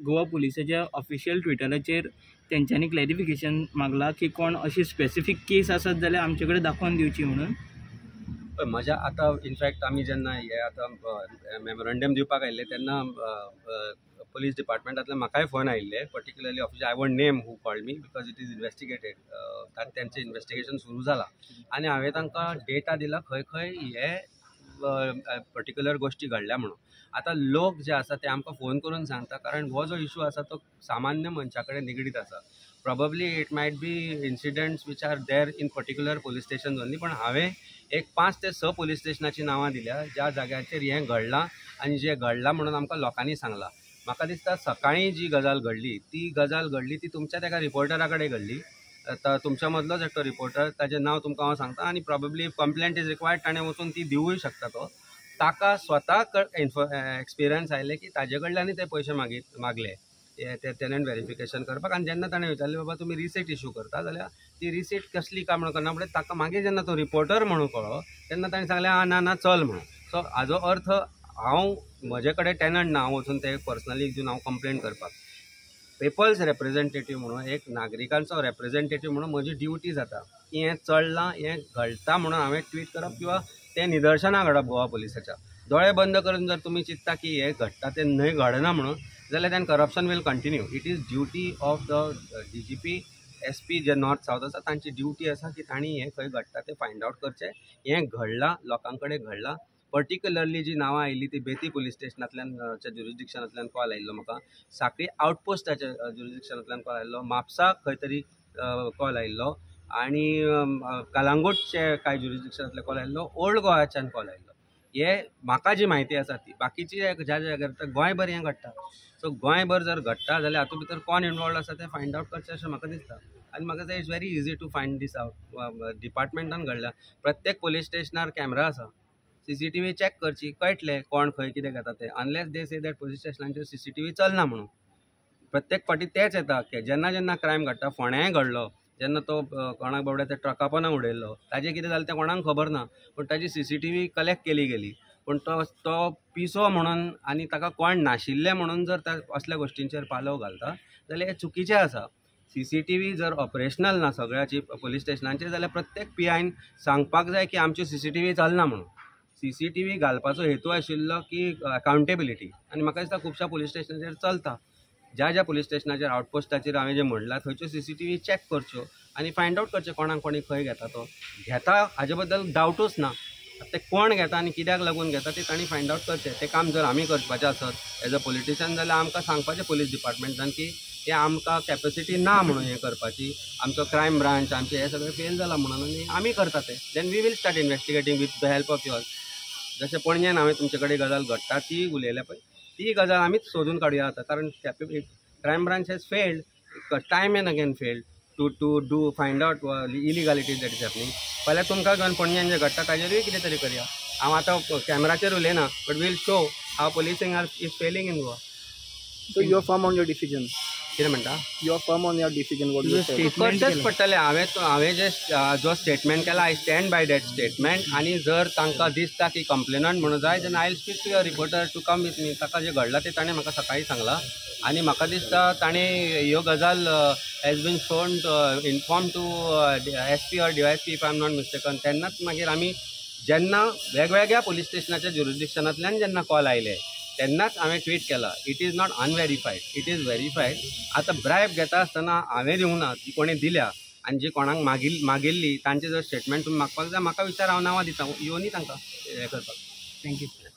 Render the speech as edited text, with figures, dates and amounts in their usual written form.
Goa पुलिसाच्या official ट्विटराचेर तेंच्यांनी clarification मागला की कोण अशी स्पेसिफीक केस आसत जाल्यार आमचे कडेन दाखोवन दिवची म्हणून. म्हज्या आतां इनफॅक्ट आमी जेन्ना हे आतां मेमोरंडम दिवपाक आयिल्ले तेन्ना पुलीस डिपार्टमेंटांतल्यान म्हाकाय फोन आयिल्ले, particularly officer, I won't name who called me because it is investigated, कारण तेंचें इन्वेस्टिगेशन सुरू जालां आनी हांवें तांकां डेटा दिला खंय खंय हे पर्टिक्युलर गोश्टी घडल्या म्हणून. आतां लोक जे आसा ते आमकां फोन करून सांगता, कारण हो जो इशू आसा तो सामान्य मनशा कडेन निगडीत आसा. Probably it might be incidents which are there in particular police station only, पण हांवें एक 5 ते 6 पुलीस स्टेशनाची नांवां दिल्या ज्या जाग्याचेर हें घडलां आनी जें घडलां म्हणून आमकां लोकांनी सांगलां. म्हाका दिसता सकाळीं जी गजाल घडली ती गजाल घडली ती तुमच्याच एका रिपोर्टरा कडेन घडली. आतां तुमच्या मदलोच एकटो रिपोर्टर, ताजें नांव तुमकां हांव सांगता आनी प्रोबेबली कंप्लेंट is required, ताणें वचून ती दिवूय शकता. तो ताका स्वता एक्सपिरियन्स आयलें की ताजे कडल्यानूय ते पयशे मागले ते टेनंट वेरिफिकेशन करपाक. आनी जेन्ना ताणें विचारलें बाबा तुमी रिसीट इशू करता जाल्यार ती रिसीट कसली काय म्हणून करना, म्हणल्यार ताका मागीर जेन्ना तो रिपोर्टर म्हणून कळ्ळो तेन्ना ताणें सांगलें आं ना ना चल म्हणून. सो हाजो अर्थ हांव म्हजे कडेन टेनंट ना, हांव वचून ते पर्सनली दिवन हांव कंप्लेन करपाक. पिपल्स रेप्रेजेंटेटीव म्हणून, एक नागरिकांचो रेप्रेजेंटेटीव म्हणून म्हजी ड्युटी जाता की हें चल्लां हें घडटा म्हणून हांवें ट्वीट करप किंवा तें निदर्शनाक हाडप गोवा पुलिसाच्या. दोळे बंद करून जर तुमी चिंत्ता की हें घडटा तें न्हय घडना म्हणून जाल्यार then corruption will continue. It is duty of the DGP, SP J north south आसा तांची ड्युटी आसा की तांणी हें खंय घडटा तें फायंड आवट करचें. हें घडलां, लोकां कडेन घडलां. पर्टिक्युलरली जी नांवां आयिल्ली ती बेती पुलीस स्टेशनांतल्यान ज्युरिस्डिक्शनांतल्यान कॉल आयिल्लो म्हाका, साखळी आउटपोस्टाच्या ज्युरिस्डिक्शनांतल्यान कॉल आयिल्लो, म्हापसा खंय तरी कॉल आयिल्लो आनी कलांगूटचे कांय ज्युरिस्डिक्शनांतल्यान कॉल आयिल्लो, ओल्ड गोवाच्यान कॉल आयिल्लो. हे म्हाका जी म्हायती आसा ती, बाकीची ज्या जाग्यार गोंयभर हें घडटा. सो गोंयभर जर घडटा जाल्यार हातूंत भितर कोण इनवॉल्ड आसा तें फायंड आवट करचें अशें म्हाका दिसता. आनी म्हाका दिसता it's very easy to find this out. डिपार्टमेंटान घडल्या, प्रत्येक पुलीस स्टेशनार कॅमेरा आसा, CCTV check करची, कळटलें कोण खंय कितें घेता तें. Unless they say that police स्टेशनांचेर CCTV चलना म्हणून. प्रत्येक फावटी तेंच येता की जेन्ना जेन्ना क्रायम घडटा, फोंड्याय घडलो जेन्ना तो कोणाक बाबड्या त्या ट्रका पोंदा उडयल्लो, ताजें कितें जालें तें कोणाक खबर ना, पूण ताजी CCTV collect केली गेली. पूण तो तो पिसो म्हणून आनी ताका कोण नाशिल्लें म्हणून जर त्या असल्या गोश्टींचेर पालव घालता जाल्यार हें चुकीचें आसा. CCTV जर ऑपरेशनल ना सगळ्याची पुलीस स्टेशनांचेर जाल्यार प्रत्येक PIन सांगपाक जाय की आमची CCTV चलना म्हणून. CCTV घालपाचो हेतू आशिल्लो की अकावंटेबिलिटी, आनी म्हाका दिसता खुबश्या पुलीस स्टेशनाचेर चलता. ज्या ज्या पुलीस स्टेशनाचेर आउटपोस्टाचेर हांवें जें म्हणलां थंयच्यो CCTV check करच्यो आनी फायंड आवट करचें कोणाक कोणी खंय घेता तो घेता हाजे बद्दल डावटूच ना. ते कोण घेता आनी कित्याक लागून घेता तें तांणी फायंड आवट करचें. तें काम जर आमी करपाचें आसत एज अ पॉलिटिशियन जाल्यार आमकां सांगपाचें पुलीस डिपार्टमेंटान की हें आमकां कॅपेसिटी ना म्हणून हें करपाची, आमचो क्रायम ब्रांच आमचें हें सगळें फेल जालां म्हणून आनी आमी करता तें. Then we will start investigating with the help of yours. जशें पणजेन हांवें तुमचे कडेन गजाल घडटा ती उलयल्या पळय, ती गजाल आमीच सोदून काडुया आतां, कारण crime branch has failed time and again failed to do find out illegalities that is happening. फाल्यां तुमकां घेवन पणजेन जें घडटा ताजेरूय कितें तरी करया. हांव आतां कॅमेराचेर उलयना, but we'll show how policing are is failing in Goa. So you are firm on your decision? कितें म्हणटा? You are firm on your decision what you said? करचेंच पडटलें. हांवें जे जो स्टेटमेंट केला I stand by that statement. आनी जर तांकां दिसता की कंप्लेनंट म्हणून जाय then I will speak to your reporter to come with me. ताका जें घडलां तें ताणें म्हाका सकाळीं सांगलां आनी म्हाका दिसता ताणें ह्यो गजाल has been shown inform to SP or DySP if I am not mistaken. तेन्नाच मागीर आमी जेन्ना वेगवेगळ्या पुलीस स्टेशनाच्या ज्युरिस्डिक्शनांतल्यान जेन्ना कॉल आयले तेन्नाच हांवें ट्वीट केला. It is not unverified, it is verified. आतां ब्रायब घेता आसतना हांवें दिवंक ना, जी कोणें दिल्या आनी जी कोणाक मागिल्ली तांचे जर स्टेटमेंट तुमी मागपाक जाय म्हाका विचार, हांव नांवां दिता, येवनी तांकां हें करपाक. Thank you.